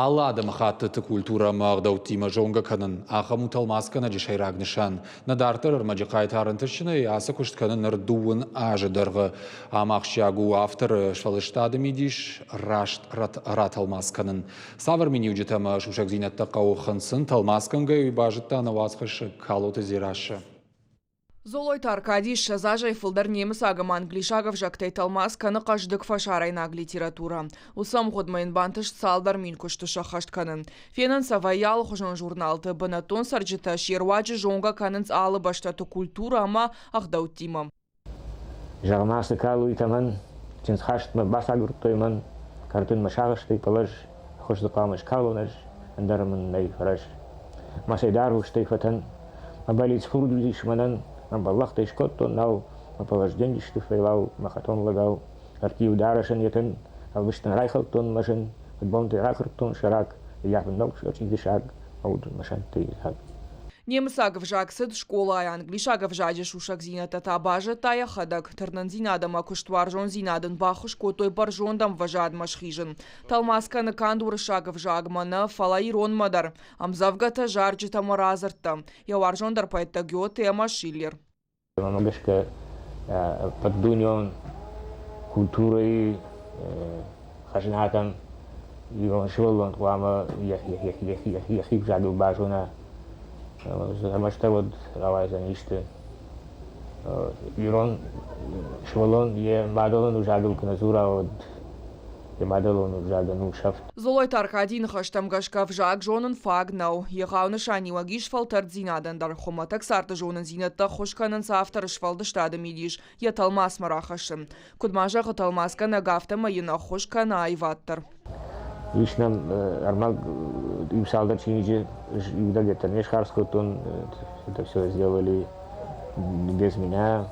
Алы адӕмыхӕттыты культурӕ ӕмӕ ӕгъдӕуттимӕ зонгӕ кӕнын ахӕм у тӕлмацгӕнӕджы сӕйраг нысан. Нӕ дарддӕр ӕрмӕджы хъайтар ӕнтыстджынӕй ацы куыст кӕны ныр дыууын азы дӕргъы. Ам ахсджиаг у авторы сфӕлдыстады мидис раст ратӕлмац кӕнын. Цавӕр миниуджытӕ ӕмӕ сусӕгдзинӕдтӕ хъӕуы хынцын, тӕлмацгӕнгӕ уый базыдта нӕ уацхӕссӕг Калоты Дзерассӕ. Золойты Аркадий 20 азӕй фылдӕр немыцаг ӕмӕ англисаг ӕвзӕгтӕй тӕлмац кӕны хъӕздыг фӕсарӕйнаг литературӕ. Уыцы ӕмгъуыдмӕ йын бантыст цалдӕр мин куысты сӕххӕст кӕнын. Фенӕн сӕ вӕййы алыхуызон журналты, бынӕттон цӕрджытӕ се руаджы зонгӕ кӕнынц алы бӕстӕты культурӕ ӕмӕ ӕгъдӕуттимӕ. Зӕгъ-ма, цы калуй кӕмӕн, чындзхастмӕ бацагуырдтой мӕн, кӕрдынмӕ сагъӕстӕй пӕлӕз, хуызды хъуамӕ скалон ӕз, ӕндӕр мын нӕй фӕрӕз. Мӕ сӕйдар устӕй фӕтӕн, мӕ бӕллиц фурд уыдис мӕнӕн, мӕ бӕллӕхтӕй скодтон нау, мӕ пӕлӕз денджызты фӕйлау, мӕ хӕтон лӕгау, ӕрттив дарӕсӕн йӕ тын, ӕлвыстӕн райхӕлдтон мӕ зын, фыдбонтӕй ракуырдтон сӕрак, ййафын ног сочъиты саг, мӕ уд мӕ сӕнтты дзаг. Немыцаг ӕвзаг цыд скъолайы, англисаг ӕвзаджы сусӕгдзинӕдтӕ та базыдта йӕхӕдӕг. Тырнындзинад ӕмӕ куыстуарзондзинад ын баххуыс кодтой бӕрзонд ӕмвӕзадмӕ схизын. Тӕлмац кӕны канд уырыссаг ӕвзагмӕ нӕ, фӕлӕ иронмӕ дӕр. Ӕмдзӕвгӕтӕ, зарджытӕ ӕмӕ радзырдтӕ. Йӕ уарзондӕр поэттӕ Гёте ӕмӕ Шиллер. Мӕнмӕ гӕсгӕ ӕппӕтдунеон культурӕйы хӕзнатӕн ирон сывӕллон хъуамӕ йӕхи взагыл базона. Ӕрмӕстдӕр уӕд рауайдзӕн исты. Ирон сывӕллон йӕ мадӕлон ӕвзагыл куы нӕ дзура, уӕд йӕ мадӕлон ӕвзагӕн у сӕфт. Золойты Аркадийы ныхӕстӕм гӕсгӕ ӕвзаг зонын фаг нӕу. Егъау нысаниуӕг ис фӕлтӕрддзинадӕн дӕр. Хуымӕтӕг царды зонындзинӕдтӕ ӕххуыс кӕнынц авторы сфӕлдыстады мидис йӕ тӕлмацмӕ рахӕссын. Куыд ма зӕгъы тӕлмацгӕнӕг, афтӕмӕй йын ӕххуыс кӕны аивад дӕр. Ис нӕм ӕрмӕг иу цалдӕр чиныджы иудӕгӕттӕ не схардз кодтон, это все сделали без меня.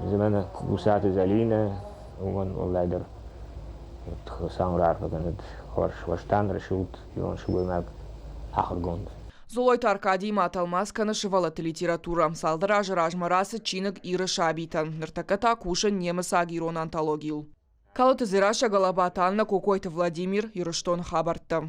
Замена Гусаты Залина, уымӕн уӕлдайдӕр Хуыцау раарфӕ кӕнӕд хорз уӕздан, рӕсугъд ирон сылгоймаг ахуыргонд. Золойты Аркадий ма тӕлмац кӕны сывӕллӕтты литературӕ. Цалдӕр азы размӕ рацыд чиныг Иры сабитӕн. Ныртӕккӕ та кусы немыцаг-ирон антологийыл. Калоты Дзерассӕ, Галабаты Аннӕ, Кокойты Владимир, Ирыстоны хабӕрттӕ.